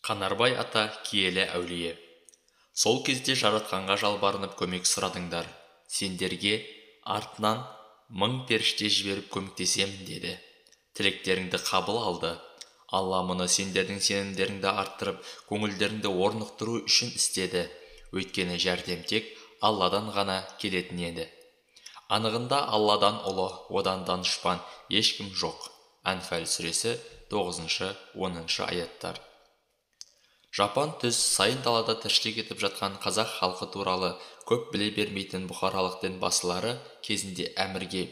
Қанарбай ата киелі әулие. Сол кезде жаратқанға жалбарынып көмек сұрадыңдар. Сендерге артынан 1000 періште жіберіп көмектесемін деді. Тілектеріңді қабыл алды. Алла мұны сендердің сенімдеріңді арттырып, көңілдеріңді орнықтыру үшін істеді. Өйткені жәрдем тек Алладан ғана келетін еді. Анығында Алладан ұлы, одан данышпан ешкім жоқ. Әнфәл сүресі 9-10 аяттар. Жапан түз сайын далада тіршілік етіп жатқан қазақ халқы туралы көп біле бермейтін бұқаралық дін басылары кезінде әмірге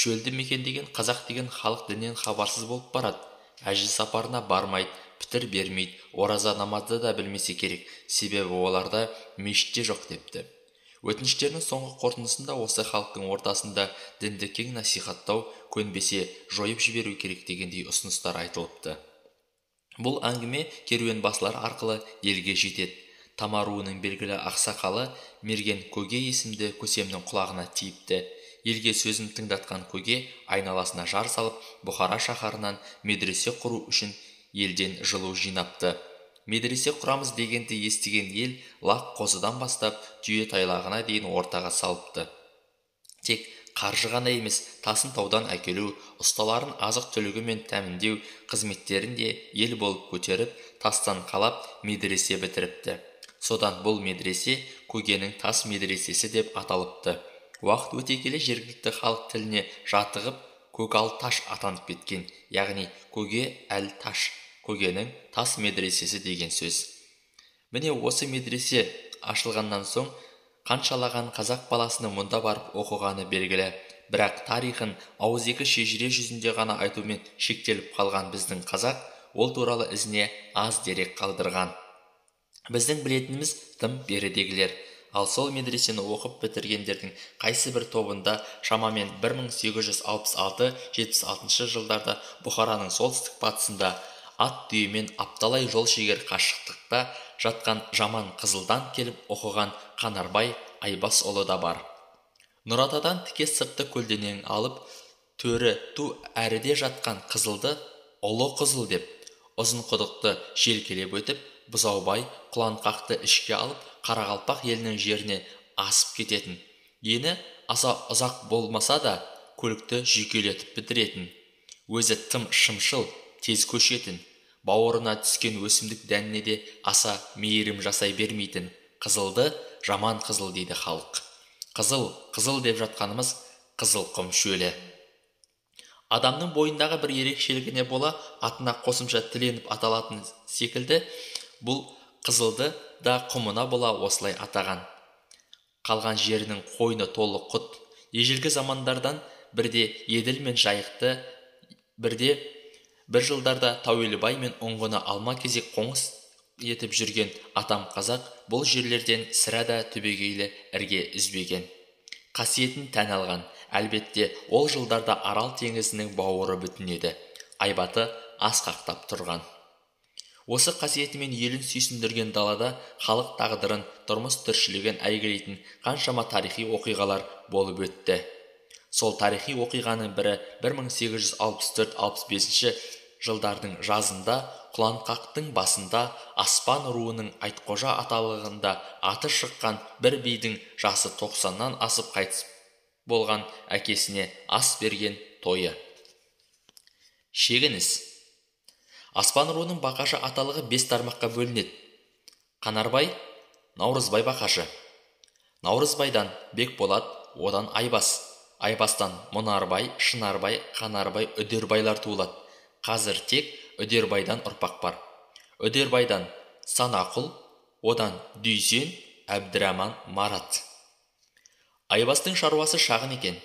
шөлді мекендеген қазақ деген халық діннен хабарсыз болып барады. Әжі сапарына бармайды, пітір бермейді, ораза намазды да білмесе керек, себебі оларда мешіт те жоқ депті. Өтініштерінің соңғы қорытындысында осы халықтың ортасында дінді кең насихаттау, көнбесе жойып жіберу керек дегендей ұсыныстар айтылыпты. Бұл әңгіме керуен басылар арқылы елге жетеді. Тама руының белгілі ақсақалы Мерген Көге есімді көсемнің құлағына тиіпті. Елге сөзін тыңдатқан Көге айналасына жар салып, Бұхара шаһарынан медресе құру үшін елден жылу жинапты. Медресе құрамыз дегенді естіген ел лақ қозыдан бастап түйе тайлағына дейін ортаға салыпты. Тек қаржы ғана емес, тасын таудан әкелу, ұсталарын азық-түлігімен тәміндеу қызметтерін де ел болып көтеріп, тастан қалап медресе бітіріпті. Содан бұл медресе Көгенің тас медресесі деп аталыпты. Уақыт өте келе жергілікті халық тіліне жатығып, Көкал таш атанып кеткен, яғни Көге әл таш, Көгенің тас медресесі деген сөз. Міне осы медресе ашылғаннан соң қаншалаған қазақ баласының мұнда барып оқығаны белгілі. Бірақ тарихын ауызекі шежіре жүзінде ғана айтумен шектеліп қалған біздің қазақ ол туралы ізіне аз дерек қалдырған. Біздің білетініміз тым берідегілер. Ал сол медресені оқып бітіргендердің қайсы бір тобында шамамен 1866-76 жылдарда Бұхараның солтүстік батысында ат түйемен апталай жол шегер қашықтықта жатқан Жаман Қызылдан келіп оқыған Қанарбай Айбасұлы да бар. Нұратадан тіке сыртты көлденең алып, төрі ту әріде жатқан Қызылды ұлы Қызыл деп, ұзын құдықты желкелеп өтіп, Бұзаубай Құланқақты ішке алып, Қарақалпақ елінің жеріне асып кететін. Ені аса ұзақ болмаса да көлікті жүйкелетіп бітіретін. Өзі тым шымшыл, тез көшетін. Бауырына түскен өсімдік дәніне де аса мейірім жасай бермейтін. Қызылды Жаман Қызыл дейді халық. Қызыл, қызыл деп жатқанымыз Қызыл құм шөлі. Адамның бойындағы бір ерекшелігіне бола атына қосымша тіленіп аталатын секілді, бұл Қызылды да құмына бола осылай атаған. Қалған жерінің қойны толы құт. Ежелгі замандардан бірде Еділ мен Жайықты, бірде бір жылдарда Тәуелбай мен Ұңғыны алма кезек қоңыс етіп жүрген атам қазақ бұл жерлерден сірә да түбегейлі ірге үзбеген. Қасиетін тән алған. Әлбетте, ол жылдарда Арал теңізінің бауыры бүтін еді. Айбаты асқақтап тұрған. Осы қасиетімен елін сүйсіндірген далада халық тағдырын, тұрмыс тіршілігін әйгілейтін қаншама тарихи оқиғалар болып өтті. Сол тарихи оқиғаның бірі 1864-65 жылдардың жазында Құланқақтың басында Аспан руының Айтқожа аталығында аты шыққан бір бидің жасы 90-нан асып қайтыс болған әкесіне ас берген тойы. Шегініс. Аспан руының Бақашы аталығы 5 тармаққа бөлінеді. Қанарбай, Наурызбай Бақашы. Наурызбайдан Бекболат, одан Айбас. Айбастан Мұнарбай, Шынарбай, Қанарбай, Үдербайлар туылады. Қазір тек Үдербайдан ұрпақ бар. Үдербайдан Санақұл, одан Дүйсен, Әбдіраман, Марат. Айбастың шаруасы шағын екен.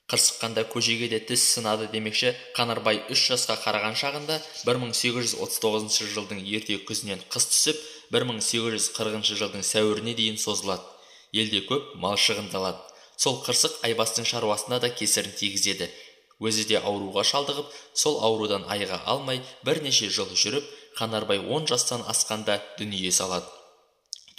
Қырсыққанда көжеге де тіс сынады демекші, Қанарбай 3 жасқа қараған шағында 1839 жылдың ерте күзінен қыс түсіп, 1840 жылдың сәуіріне дейін созылады. Елде көп мал шығындалады. Сол қырсық Айбастың шаруасына да кесірін тигізеді. Өзі де ауруға шалдығып, сол аурудан айыға алмай бірнеше жыл жүріп, Қанарбай 10 жастан асқанда дүние салады.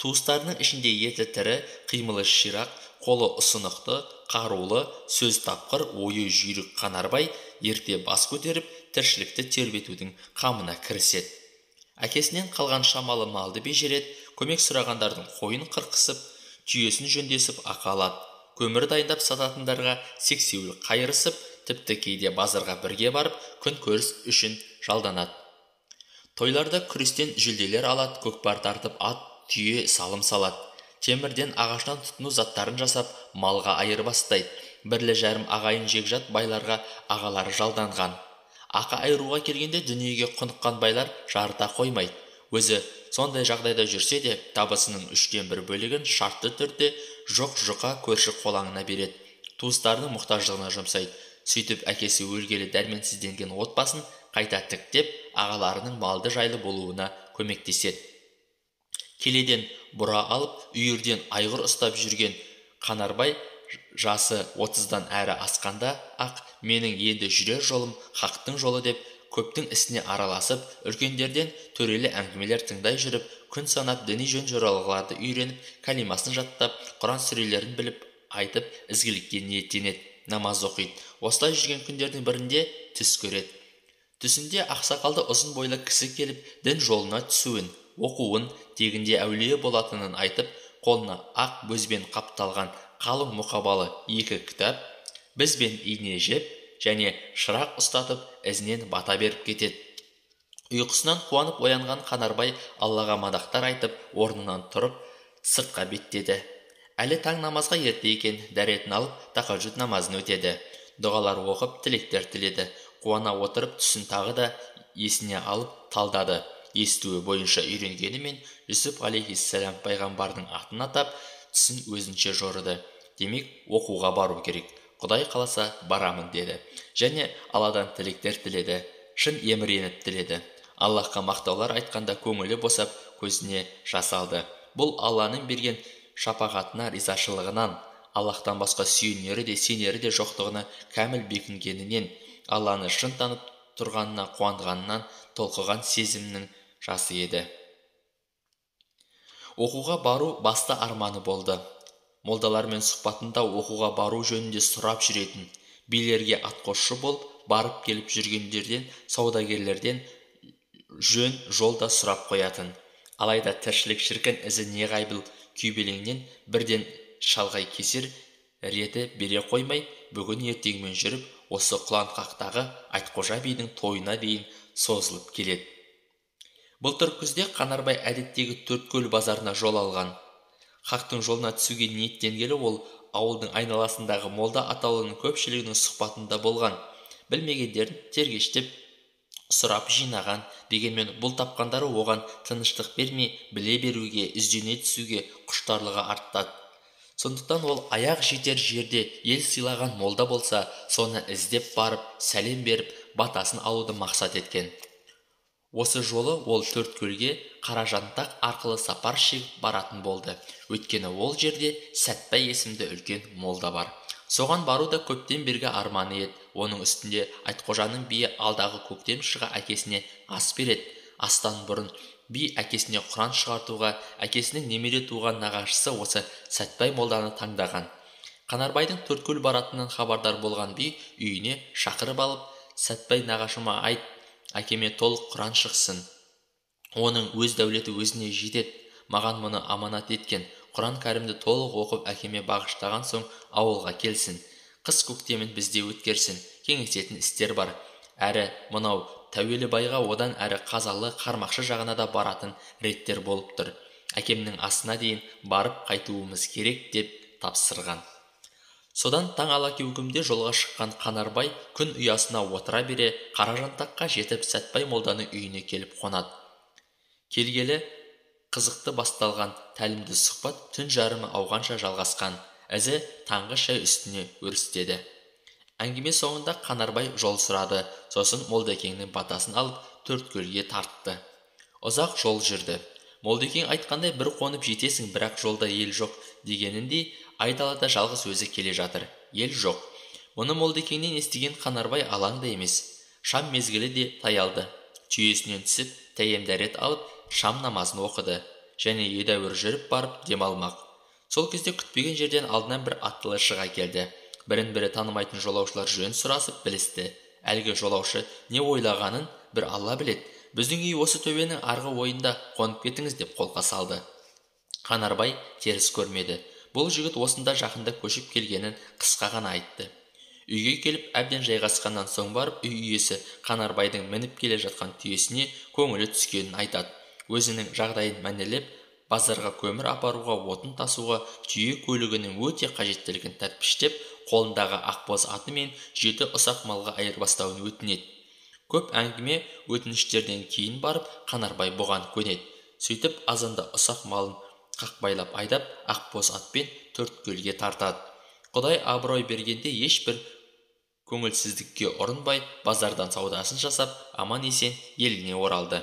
Туыстарының ішінде еті тірі, қимылы ширақ, қолы ұсынықты, қарулы, сөз тапқыр, ойы жүйрік Қанарбай ерте бас көтеріп, тіршілікті тербетудің қамына кіріседі. Әкесінен қалған шамалы малды бежереді, көмек сұрағандардың қойын қырқысып, түйесін жөндесіп ақы алады. Көмір дайындап сататындарға сексеуіл қайырысып, тіпті кейде базарға бірге барып, күн көріс үшін жалданады. Тойларда күрестен жүлделер алады, көкпар тартып ат, түйе салым салады. Темірден, ағаштан тұтыну заттарын жасап, малға айырбастайды. Бірлі-жарым ағайын жекжат байларға ағалары жалданған. Ақы айыруға келгенде дүниеге құныққан байлар жарыта қоймайды. Өзі сондай жағдайда жүрсе де, табысының 1/3 бөлігін шартты түрде жоқ-жұқа көрші қолаңына береді. Туыстарының мұқтаждығына жұмсайды. Сөйтіп әкесі өлгелі дәрменсізденген отбасын қайта тіктеп, ағаларының малды жайлы болуына көмектеседі. Келеден бұра алып, үйірден айғыр ұстап жүрген Қанарбай жасы 30-дан әрі асқанда ақ менің енді жүрер жолым хақтың жолы деп көптің ісіне араласып, үлкендерден төрелі әңгімелер тыңдай жүріп, күн санап діни жөн-жоралғыларды үйреніп, кәлимасын жаттап, Құран сүрелерін біліп, айтып, ізгілікке ниеттенеді, намаз оқиды. Осылай жүрген күндердің бірінде түс көреді. Түсінде ақсақалды ұзын бойлы кісі келіп, дін жолына түсуін, оқуын, тегінде әулие болатынын айтып, қолына ақ бөзбен қапталған қалың мұқабалы 2 кітап, бізбен ине жеп және шырақ ұстатып, ізінен бата беріп кетеді. Ұйқысынан қуанып оянған Қанарбай Аллаға мадақтар айтып, орнынан тұрып, сыртқа беттеді. Әлі таң намазға ерте екен, дәретін алып, тахажжуд намазын өтеді. Дұғалар оқып, тілектер тіледі. Қуана отырып, түсін тағы да есіне алып, талдады. Естуі бойынша үйренгенімен Жүсіп алейхиссалам пайғамбардың атын атап, түсін өзінше жорыды. Демек, оқуға бару керек. Құдай қаласа барамын деді. Және Алладан тілектер тіледі. Шын еміреніп тіледі. Аллаһқа мақтаулар айтқанда көңілі босап, көзіне жас алды. Бұл Алланың берген шапағатына ризашылығынан, Аллаһтан басқа сүйенері де сенері де жоқтығына кәміл бекінгенінен, Алланы шын танып тұрғанына қуанғанынан толқыған сезімнің жасы еді. Оқуға бару басты арманы болды. Молдалармен сұхбатында оқуға бару жөнінде сұрап жүретін, билерге атқосшы болып, барып келіп жүргендерден, саудагерлерден жөн жол да сұрап қоятын. Алайда тіршілік шіркін ізі неғайбыл күйбелеңнен бірден шалғай кесер реті бере қоймай, бүгін ертеңмен жүріп, осы Құланқақтағы Айтқожа бидің тойына дейін созылып келеді. Былтыр күзде Қанарбай әдеттегі Төрткөл базарына жол алған. Хақтың жолына түсуге ниеттенгелі ол ауылдың айналасындағы молда атаулының көпшілігінің сұхбатында болған. Білмегендерін тергештеп сұрап жинаған, дегенмен бұл тапқандары оған тыныштық бермей, біле беруге, іздене түсуге құштарлығы арттады. Сондықтан ол аяқ жетер жерде ел сыйлаған молда болса, соны іздеп барып, сәлем беріп, батасын алуды мақсат еткен. Осы жолы ол Төрткөлге Қаражантақ арқылы сапар шегіп баратын болды. Өйткені ол жерде Сәтбай есімді үлкен молда бар. Соған бару да көптен бергі арманы еді. Оның үстінде Айтқожаның биі алдағы көктем шыға әкесіне ас береді. Астан бұрын би әкесіне құран шығартуға әкесінің немере туған нағашысы осы Сәтбай молданы таңдаған. Қанарбайдың Төрткөл баратынын хабардар болған би үйіне шақырып алып, Сәтбай нағашыма айт, әкеме толық құран шықсын. Оның өз дәулеті өзіне жетеді. Маған мұны аманат еткен. Құран кәрімді толық оқып әкеме бағыштаған соң ауылға келсін. Қыс көктемін бізде өткерсін. Кеңесетін істер бар. Әрі мынау Тәуелібайға одан әрі Қазалы Қармақшы жағына да баратын реттер болып тұр. Әкемнің асына дейін барып қайтуымыз керек деп тапсырған. Содан таң алакеугімде жолға шыққан Қанарбай күн ұясына отыра бере Қаражантаққа жетіп Сәтбай молданың үйіне келіп қонады. Келгелі қызықты басталған тәлімді сұхбат түн жарымы ауғанша жалғасқан. Ізі таңғы шай үстіне өрістеді. Әңгіме соңында Қанарбай жол сұрады, сосын Молдекеңнің батасын алып Төрткөлге тартты. Ұзақ жол жүрді. Молдекең айтқандай бір қонып жетесің, бірақ жолда ел жоқ дегеніндей айдалада жалғыз өзі келе жатыр. Ел жоқ. Мұны Молдекеңнен естіген Қанарбай алаңда емес. Шам мезгілі де таялды. Түйесінен түсіп, тәйем дәрет алып, шам намазын оқыды. Және едәуір жүріп барып демалмақ. Сол кезде күтпеген жерден алдынан бір аттылы шыға келді. Бірін-бірі танымайтын жолаушылар жөн сұрасып білісті. Әлгі жолаушы не ойлағанын бір Алла біледі. Біздің үй осы төбенің арғы ойында, қонып кетіңіз деп қолқа салды. Қанарбай теріс көрмеді. Бұл жігіт осында жақында көшіп келгенін қысқа ғана айтты. Үйге келіп әбден жайғасқаннан соң барып үй иесі Қанарбайдың мініп келе жатқан түйесіне көңілі түскенін айтады. Өзінің жағдайын мәнелеп, базарға көмір апаруға, отын тасуға түйе көлігінің өте қажеттілігін тәтпіштеп, қолындағы ақбоз аты мен 7 ұсақ малға айырбастауын өтінеді. Көп әңгіме өтініштерден кейін барып Қанарбай бұған көнеді. Сөйтіп азанда ұсақ малын қақпайлап айдап, ақбоз атпен Төрткөлге тартады. Құдай абырой бергенде ешбір көңілсіздікке ұрынбай, базардан саудасын жасап, аман-есен еліне оралды.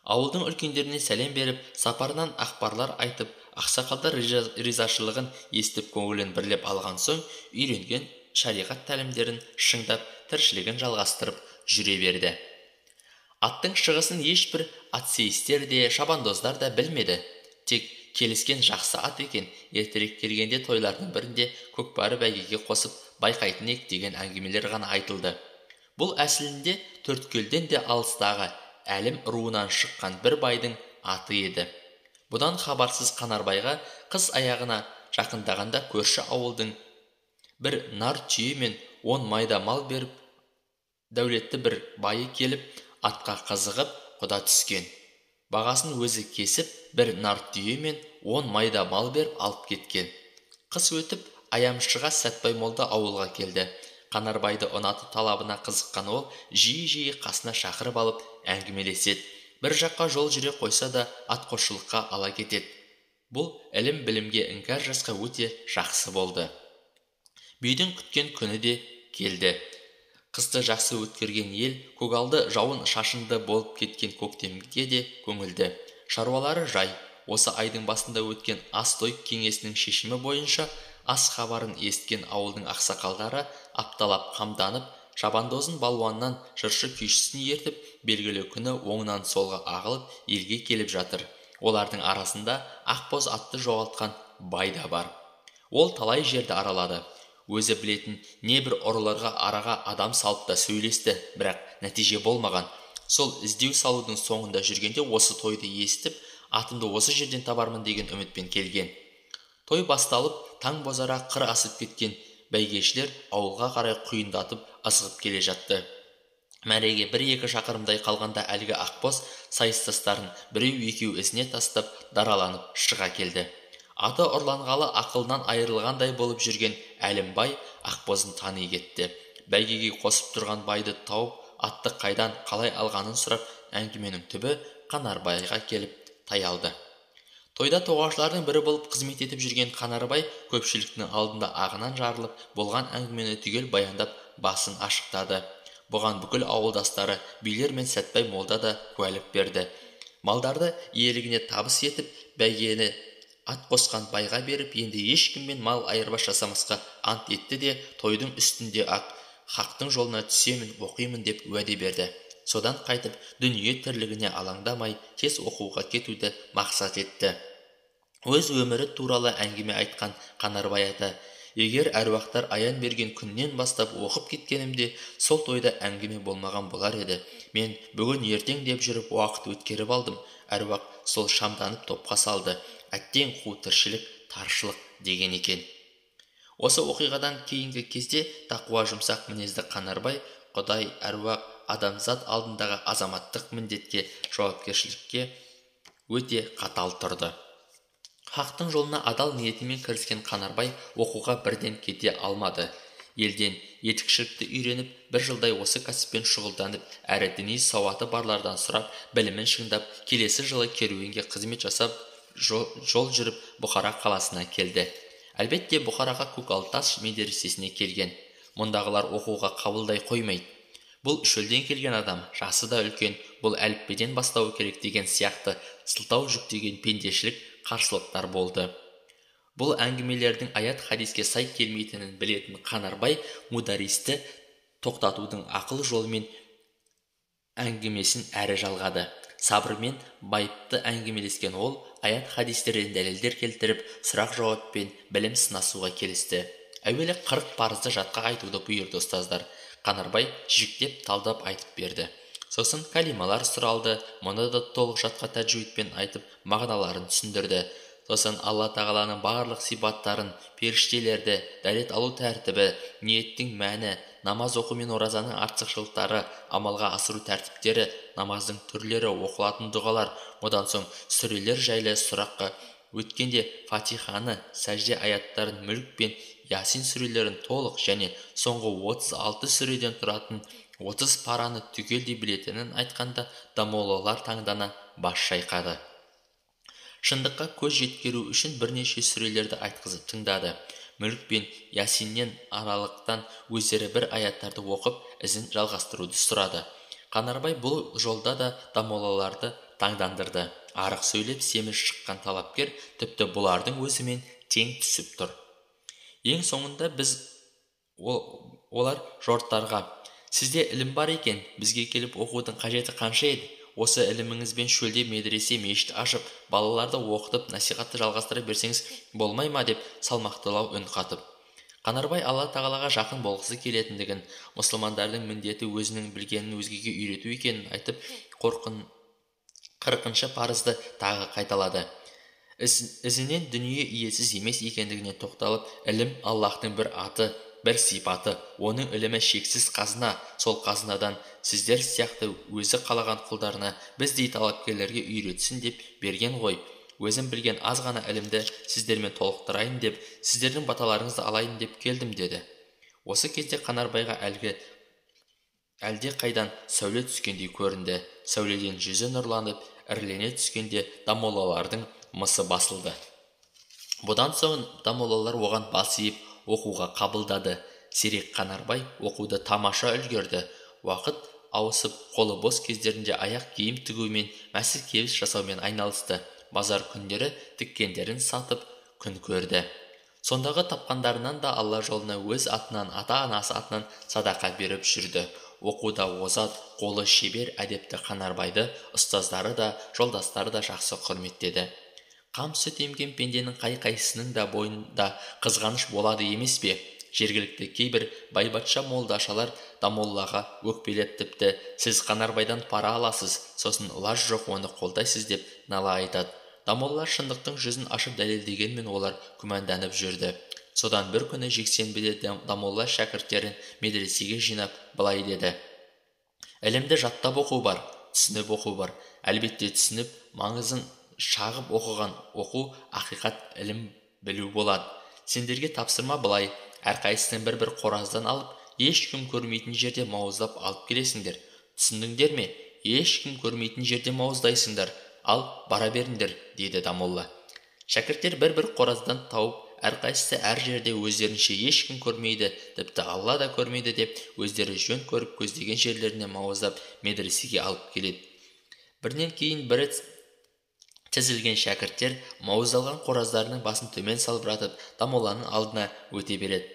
Ауылдың үлкендеріне сәлем беріп, сапарынан ақпарлар айтып, ақсақалдар ризашылығын естіп көңілін бірлеп алған соң, үйренген шариғат тәлімдерін шыңдап, тіршілігін жалғастырып жүре берді. Аттың шығысын ешбір атсейістер де, шабандоздар да білмеді. Тек келіскен жақсы ат екен, ертерек келгенде тойлардың бірінде көкпары бәйгеге қосып байқайтын ек деген әңгімелер ғана айтылды. Бұл әсілінде Төрткөлден де алыстағы Әлім руынан шыққан бір байдың аты еді. Бұдан хабарсыз Қанарбайға қыз аяғына жақындағанда көрші ауылдың бір нар түйе мен 10 майда мал беріп, дәулетті бір байы келіп, атқа қызығып құда түскен. Бағасын өзі кесіп, бір нар түйе мен 10 майда мал беріп алып кеткен. Қыс өтіп, аямшыға Сәтбай молда ауылға келді. Қанарбайды ұнатып талабына қызыққан ол жиі-жиі қасына шақырып алып әңгімелеседі. Бір жаққа жол жүре қойса да атқосшылыққа ала кетеді. Бұл ілім-білімге іңкәр жасқа өте жақсы болды. Бидің күткен күні де келді. Қысты жақсы өткерген ел көгалды жауын шашынды болып кеткен көктемге де көңілді. Шаруалары жай. Осы айдың басында өткен ас той кеңесінің шешімі бойынша ас хабарын естіген ауылдың ақсақалдары апталап қамданып, шабандозын балуаннан жыршы күйшісін ертіп, белгілі күні оңнан солға ағылып елге келіп жатыр. Олардың арасында ақбоз атты жоғалтқан бай да бар. Ол талай жерді аралады. Өзі білетін небір ұрыларға араға адам салып та сөйлесті, бірақ нәтиже болмаған. Сол іздеу салудың соңында жүргенде осы тойды естіп, атымды осы жерден табармын деген үмітпен келген. Той басталып, таң бозара қыр асып кеткен бәйгешілер ауылға қарай құйындатып ызғып келе жатты. Мәреге 1-2 шақырымдай қалғанда әлгі ақбоз сайыстастарын біреу-екеу ізіне тастап, дараланып шыға келді. Аты ұрланғалы ақылынан айырылғандай болып жүрген Әлімбай ақбозын тани кетті. Бәйгеге қосып тұрған байды тауып, атты қайдан қалай алғанын сұрап, әңгіменің түбі Қанарбайға келіп таялды. Тойда тоғашылардың бірі болып қызмет етіп жүрген Қанарбай көпшіліктің алдында ағынан жарылып, болған әңгімені түгел баяндап, басын ашықтады. Бұған бүкіл ауылдастары, билер мен Сәтбай молда да куәлік берді. Малдарды иелігіне табыс етіп, бәйгені ат қосқан байға беріп, енді ешкіммен мал айырбас жасамасқа ант етті де, тойдың үстінде ақ хақтың жолына түсемін, оқимын деп уәде берді. Содан қайтып дүние тірлігіне алаңдамай тез оқуға кетуді мақсат етті. Өз өмірі туралы әңгіме айтқан Қанарбай ата, егер әруақтар аян берген күннен бастап оқып кеткенімде, сол тойда әңгіме болмаған болар еді. Мен бүгін ертең деп жүріп уақыт өткеріп алдым. Әруақ сол шамданып топқа салды. Әттең қу тіршілік, таршылық деген екен. Осы оқиғадан кейінгі кезде тақуа жұмсақ мінезді Қанарбай Құдай, әруақ, адамзат алдындағы азаматтық міндетке, жауапкершілікке өте қатал тұрды. Хақтың жолына адал ниетімен кіріскен Қанарбай оқуға бірден кете алмады. Елден етікшілікті үйреніп, бір жылдай осы кәсіппен шұғылданып, әрі діни сауаты барлардан сұрап, білімін шыңдап, келесі жылы керуенге қызмет жасап, жол жүріп Бұхара қаласына келді. Әлбетте Бұхараға Көкалтас медресесіне келген. Мұндағылар оқуға қабылдай қоймайды. Бұл шөлден келген адам, жасы да үлкен, бұл әліппеден бастауы керек деген сияқты сылтау жүктеген пендешілік қарсылықтар болды. Бұл әңгімелердің аят хадиске сай келмейтінін білетін Қанарбай мударисті тоқтатудың ақыл жолымен әңгімесін әрі жалғады. Сабырмен байыпты әңгімелескен ол аят хадистерден дәлелдер келтіріп, сұрақ жауаппен білім сынасуға келісті. Әуелі 40 парызды жатқа айтуды бұйырды ұстаздар. Қанарбай жіктеп талдап айтып берді. Сосын калималар сұралды, мұны да толық жатқа тәжвидпен айтып, мағыналарын түсіндірді. Сосын Алла Тағаланың барлық сипаттарын, періштелерді, дәрет алу тәртібі, ниеттің мәні, намаз оқу мен оразаның артықшылықтары, амалға асыру тәртіптері, намаздың түрлері, оқылатын дұғалар, бұдан соң сүрелер жайлы сұраққа өткенде Фатиханы, сәжде аяттарын, Мүлк пен Ясин сүрелерін толық және соңғы 36 сүреден тұратын 30 параны түгелдей білетінін айтқанда дамолалар таңдана бас шайқады. Шындыққа көз жеткеру үшін бірнеше сүрелерді айтқызып тыңдады. Мүлк пен Ясиннен аралықтан өздері бір аяттарды оқып, ізін жалғастыруды сұрады. Қанарбай бұл жолда да дамолаларды таңдандырды. Арық сөйлеп семіз шыққан талапкер тіпті бұлардың өзімен тең түсіп тұр. Ең соңында біз олар жорттарға: "Сізде ілім бар екен, бізге келіп оқудың қажеті қанша еді? Осы іліміңізбен шөлде медресе, мешіт ашып, балаларды оқытып, насихатты жалғастыра берсеңіз болмай ма?" деп салмақтылау үн қатып. Қанарбай Алла Тағалаға жақын болғысы келетіндігін, мұсылмандардың міндеті өзінің білгенін өзгеге үйрету екенін айтып, 40-шы парызды тағы қайталады. Ізінен дүние иесіз емес екендігіне тоқталып, ілім Аллахтың бір аты, бір сипаты, оның ілімі шексіз қазына, сол қазынадан сіздер сияқты өзі қалаған құлдарына, біздей талапкерлерге үйретсін деп берген ғой. Өзім білген аз ғана ілімді сіздермен толықтырайын деп, сіздердің баталарыңызды алайын деп келдім деді. Осы кезде Қанарбайға әлде қайдан сәуле түскендей көрінді. Сәуледен жүзі нұрланып, ірілене түскенде дамолалардың мысы басылды. Бұдан соң дамолалар оған бас иіп, оқуға қабылдады. Серік Қанарбай оқуды тамаша үлгерді. Уақыт ауысып, қолы бос кездерінде аяқ киім тігумен, мәсі кебіс жасаумен айналысты. Базар күндері тіккендерін сатып күн көрді. Сондағы тапқандарынан да Алла жолына өз атынан, ата-анасы атынан садақа беріп жүрді. Оқуда озат, қолы шебер, әдепті Қанарбайды ұстаздары да, жолдастары да жақсы құрметтеді. Қам сүт емген пенденің қай-қайсысының да бойында қызғаныш болады емес пе? Жергілікті кейбір байбатша молдашалар дамоллаға өкпелеп, тіпті сіз Қанарбайдан пара аласыз, сосын лаж жоқ оны қолдайсыз деп нала айтады. Дамолла шындықтың жүзін ашып дәлелдегенмен олар күмәнданып жүрді. Содан бір күні жексенбіде дамолла шәкірттерін медресеге жинап былай деді: "Ілімді жаттап оқу бар, түсініп оқу бар. Әлбетте түсініп, маңызын шағып оқыған оқу ақиқат ілім білу болады. Сендерге тапсырма былай: әрқайсысын бір-бір қораздан алып, ешкім көрмейтін жерде мауыздап алып келесіңдер. Түсіндіңдер ме? Ешкім көрмейтін жерде мауыздайсыңдар. Ал бара беріңдер", деді дамолла. Шәкірттер бір-бір қораздан тауып, әрқайсысы әр жерде өздерінше ешкім көрмейді, тіпті Алла да көрмейді деп өздері жөн көріп көздеген жерлеріне мауыздап медресеге алып келеді. Бірінен кейін бірі тізілген шәкірттер мауыздалған қораздарының басын төмен салбыратып, дамолланың алдына өте береді.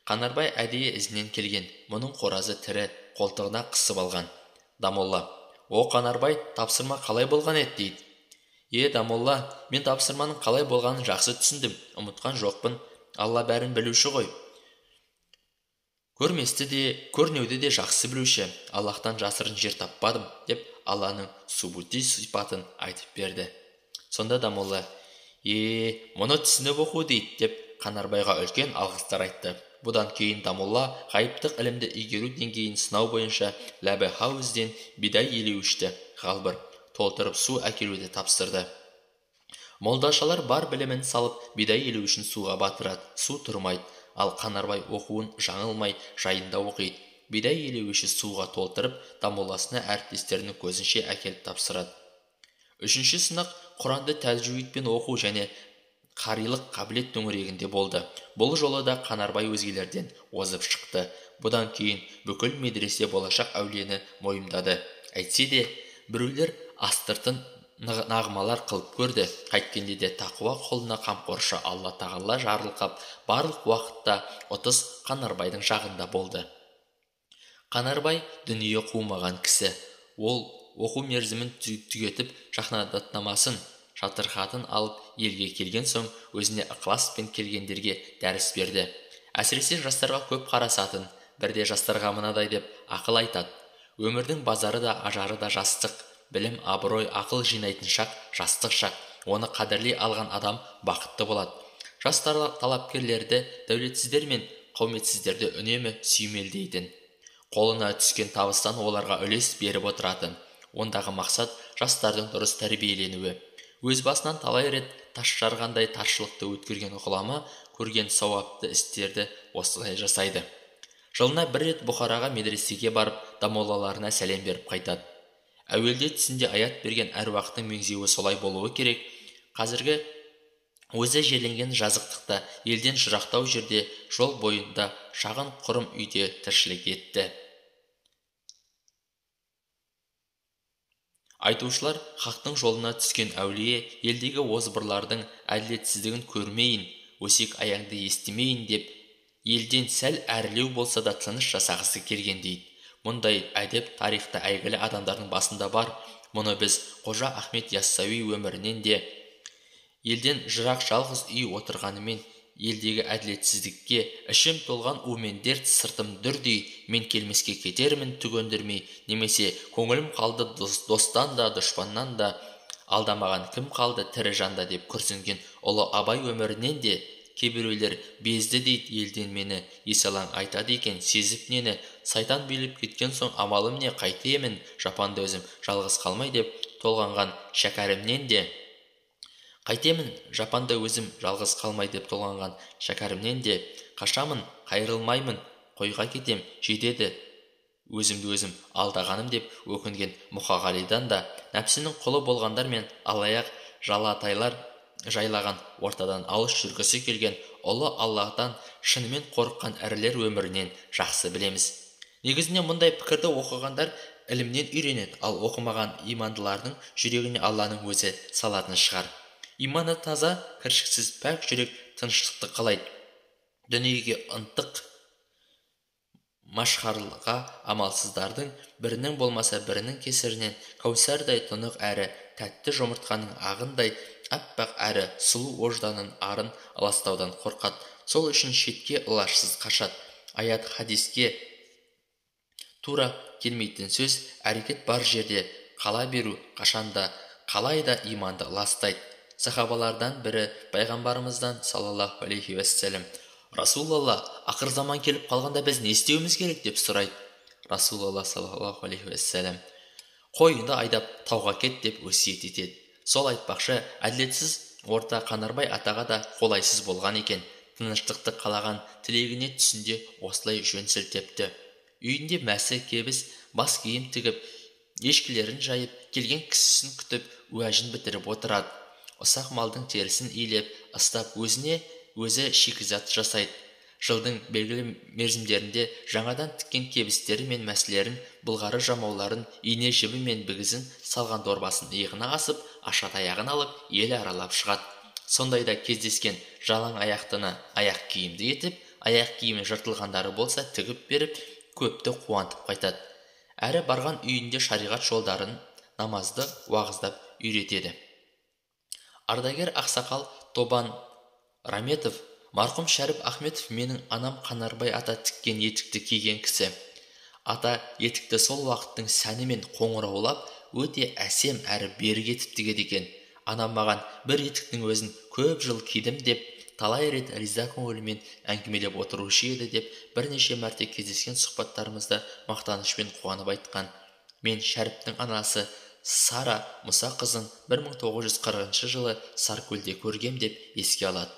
Қанарбай әдейі ізінен келген. Мұның қоразы тірі, қолтығына қысып алған. Дамолла: "О, Қанарбай, тапсырма қалай болған еді?" дейді. "Е, дамолла, мен тапсырманың қалай болғанын жақсы түсіндім, ұмытқан жоқпын. Алла бәрін білуші ғой. Көрместі де, көрнеуді де жақсы білуші. Аллахтан жасырын жер таппадым", деп Алланың субути сипатын айтып берді. Сонда дамолла: "Е, мұны түсініп оқу дейді", деп Қанарбайға үлкен алғыстар айтты. Бұдан кейін дамолла ғайыптық ілімді игеру деңгейін сынау бойынша Ләбі Хаузден бидай елеуішті ғалбыр толтырып су әкелуді тапсырды. Молдашалар бар білімін салып, бидай елеуішін суға батырады, су тұрмайды. Ал Қанарбай оқуын жаңылмай жайында оқиды. Бидай елеуіші суға толтырып, дамолласына әріптестерінің көзінше әкеліп тапсырады. Үшінші сынақ Құранды тәжвидпен оқу және қарилық қабілет төңірегінде болды. Бұл жолы да Қанарбай өзгелерден озып шықты. Бұдан кейін бүкіл медресе болашақ әулиені мойындады. Әйтсе де, біреулер астыртын нағымалар қылып көрді. Қайткенде де тақуа құлына қамқоршы Алла Тағала жарылқап, барлық уақытта ұтыс Қанарбайдың жағында болды. Қанарбай дүние қумаған кісі. Ол оқу мерзімін түгетіп, шахнадатнамасын, шатырхатын алып елге келген соң өзіне ықыласпен келгендерге дәріс берді. Әсіресе жастарға көп қарасатын. Бірде жастарға мынадай деп ақыл айтады: Өмірдің базары да ажары да жастық. Білім, абырой, ақыл жинайтын шақ жастық шақ. Оны қадірлей алған адам бақытты болады. Жас талапкерлерді, дәулетсіздер мен қауметсіздерді үнемі сүйемелдейтін. Қолына түскен табыстан оларға үлес беріп отыратын. Ондағы мақсат жастардың дұрыс тәрбиеленуі. Өз басынан талай рет тас жарғандай таршылықты өткерген ғұлама көрген сауапты істерді осылай жасайды. Жылына бір рет Бұхараға медресеге барып, дамолаларына сәлем беріп қайтады. Әуелде түсінде аят берген әруақтың меңзеуі солай болуы керек. Қазіргі өзі жерленген жазықтықта, елден жырақтау жерде, жол бойында шағын құрым үйде тіршілік етті. Айтушылар хақтың жолына түскен әулие елдегі озбырлардың әділетсіздігін көрмейін, өсек аяңды естімейін деп елден сәл әрілеу болса да тыныш жасағысы келген дейді. Мұндай әдеп тарихта әйгілі адамдардың басында бар. Мұны біз Қожа Ахмет Яссауи өмірінен де, елден жырақ жалғыз үй отырғанымен елдегі әділетсіздікке ішім толған умен дерт, сыртым дүрдей, мен келмеске кетермін түгендірмей, немесе көңілім қалды достан да дұшпаннан да, алдамаған кім қалды тірі жанда деп күрсінген ұлы Абай өмірінен де кейбіреулер безді дейді елден мені, есалаң айтады екен сезіп нені, сайтан билеп кеткен соң амалым не, қайтемін жапанда өзім жалғыз қалмай деп толғанған Шәкәрімнен де, қайтемін жапанда өзім жалғыз қалмай деп толғанған Шәкәрімнен де, қашамын қайырылмаймын қойға кетем жетеді өзімді өзім алдағаным деп өкінген Мұқағалидан да, нәпсінің құлы болғандар мен алаяқ жалатайлар жайлаған ортадан алыс жүргісі келген ұлы Аллаһтан шынымен қорыққан ірілер өмірінен жақсы білеміз. Негізінен мұндай пікірді оқығандар ілімнен үйренеді, ал оқымаған имандылардың жүрегіне Алланың өзі салатын шығар. Иманы таза, кіршіксіз пәк жүрек тыныштықты қалайды. Дүниеге ынтық машхарлыға амалсыздардың бірінің болмаса бірінің кесірінен кәусардай тұнық әрі тәтті жұмыртқаның ағындай аппақ әрі сұлу ожданын арын аластаудан қорқады. Сол үшін шетке ылашсыз қашады. Аят хадиске тура келмейтін сөз, әрекет бар жерде қала беру қашанда қалай да иманды ластайды. Сахабалардан бірі пайғамбарымыздан саллаллаху алейхи уассалам, Расулалла, ақыр заман келіп қалғанда біз не істеуіміз керек деп сұрайды. Расулалла саллаллаху алейхи уассалам, қойыңды айдап тауға кет деп өсиет етеді. Сол айтпақшы, әділетсіз орта Қанарбай атаға да қолайсыз болған екен. Тыныштықты қалаған тілегіне түсінде осылай жөн сілтепті. Үйінде мәсі кебіс, бас киім тігіп, ешкілерін жайып, келген кісісін күтіп, уәжін бітіріп отырады. Ұсақ малдың терісін илеп, ыстап өзіне өзі шикізат жасайды. Жылдың белгілі мерзімдерінде жаңадан тіккен кебістері мен мәсілерін, былғары жамауларын, ине жібі мен бігізін салған дорбасын иығына асып, аша таяғын алып, ел аралап шығады. Сондайда кездескен жалаң аяқтыны аяқ киімді етіп, аяқ киімі жыртылғандары болса тігіп беріп, көпті қуантып қайтады. Әрі барған үйінде шариғат жолдарын, намазды уағыздап үйретеді. Ардагер ақсақал Тобан Раметов, марқұм Шәріп Ахметов менің анам Қанарбай ата тіккен етікті киген кісі. Ата етікті сол уақыттың сәнімен қоңыраулап, өте әсем әрі берік етіп тігеді екен. Анам маған бір етіктің өзін көп жыл кидім деп, талай рет риза көңілімен әңгімелеп отырушы еді деп бірнеше мәрте кездескен сұхбаттарымызда мақтанышпен қуанып айтқан. Мен Шәріптің анасы Сара Мұса қызын 1940 жылы Саркөлде көргем деп еске алады.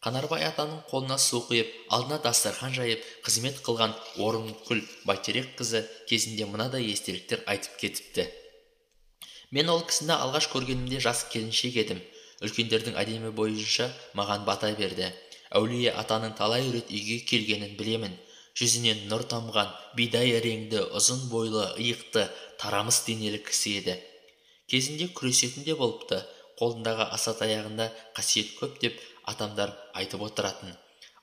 Қанарбай атаның қолына су құйып, алдына дастархан жайып, қызмет қылған Орынкүл Байтерек қызы кезінде мынадай естеліктер айтып кетіпті. Мен ол кісіні алғаш көргенімде жас келіншек едім. Үлкендердің әдемі бойынша маған бата берді. Әулие атаның талай рет үйге келгенін білемін. Жүзінен нұр тамған, бидай реңді, ұзын бойлы, иықты, тарамыс денелі кісі еді. Кезінде күресетін де болыпты. Қолындағы аса таяғында қасиет көп деп атамдар айтып отыратын.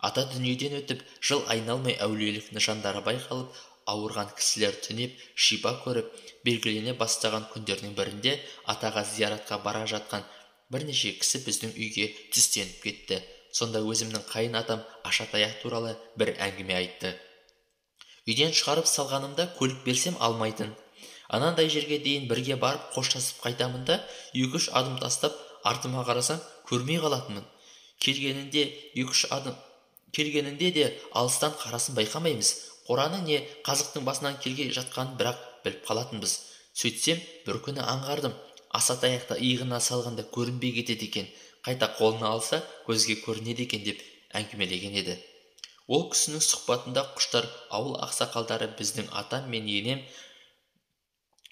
Ата дүниеден өтіп, жыл айналмай әулиелік нышандары байқалып, ауырған кісілер түнеп, шипа көріп, белгілене бастаған күндердің бірінде атаға зияратқа бара жатқан бірнеше кісі біздің үйге түстеніп кетті. Сонда өзімнің қайын атам аша таяқ туралы бір әңгіме айтты. Үйден шығарып салғанымда көлік берсем алмайтын. Анандай жерге дейін бірге барып қоштасып қайтамын да, 2-3 адым тастап артыма қарасам көрмей қалатынмын. Келгенінде 2-3 адым келгенінде де алыстан қарасын байқамаймыз. Қораның не қазықтың басынан келге жатқанын бірақ біліп қалатынбыз. Сөйтсем, бір күні аңғардым. Асатаяқты иығына салғанда көрінбей кетеді екен. Қайта қолына алса, көзге көрінеді екен деп әңгімелеген еді. Ол кісінің сұхбатында құштар ауыл ақсақалдары біздің атам мен енем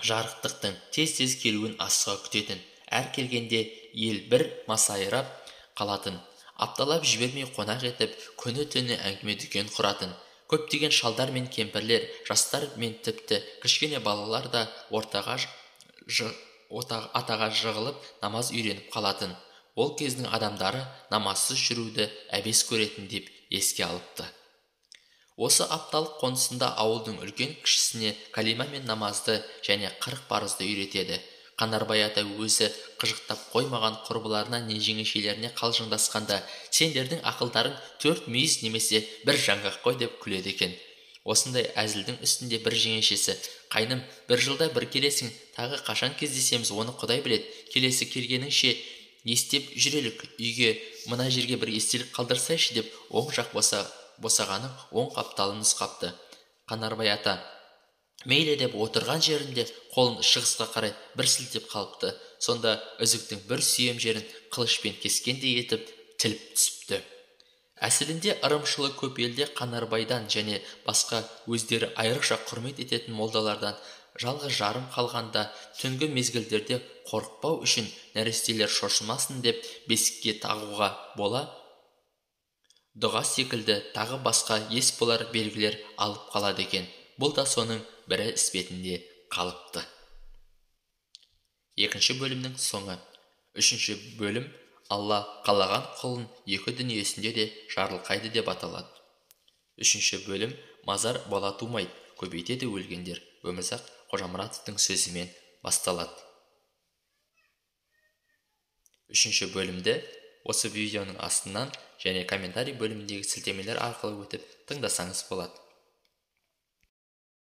жарықтықтың тез-тез келуін асыға күтетін. Әр келгенде ел бір масайрап қалатын. Апталап жібермей қонақ етіп, күні-түні әңгіме дүкен құратын. Көптеген шалдар мен кемпірлер, жастар мен тіпті кішкене балалар да ортаға атаға жығылып намаз үйреніп қалатын. Ол кездің адамдары намазсыз жүруді әбес көретін деп еске алыпты. Осы апталық қонысында ауылдың үлкен кішісіне калима мен намазды және 40 парызды үйретеді. Қанарбай ата өзі қыжықтап қоймаған құрбыларына не жеңешелеріне қалжыңдасқанда, сендердің ақылдарың 4 мүйіз немесе бір жаңғақ қой деп күледі екен. Осындай әзілдің үстінде бір жеңешесі, қайным, бір жылда бір келесің, тағы қашан кездесеміз, оны Құдай біледі. Келесі келгеніңше не істеп жүрелік, үйге мына жерге бір естелік қалдырсайшы деп оң жақ босағаның оң қапталын нұсқапты. Қанарбай ата мейлі деп отырған жерінде қолын шығысқа қарай бір сілтеп қалыпты. Сонда үзіктің бір сүйем жерін қылышпен кескендей етіп тіліп түсіпті. Әсілінде ырымшылы көп елде Қанарбайдан және басқа өздері айрықша құрмет ететін молдалардан жалғыз жарым қалғанда түнгі мезгілдерде қорықпау үшін нәрестелер шошымасын деп бесікке тағуға бола дұға секілді тағы басқа ес болар белгілер алып қалады екен. Бұл да соның бірі іспетінде қалыпты. Екінші бөлімнің соңы. Үшінші бөлім Алла қалаған құлын екі дүниесінде де жарылқайды деп аталады. Үшінші бөлім мазар бала тумайды, көбейтеді өлгендер. Өмірзақ Қожамұратовтың сөзімен басталады. Үшінші бөлімді осы видеоның астынан және комментарий бөліміндегі сілтемелер арқылы өтіп тыңдасаңыз болады.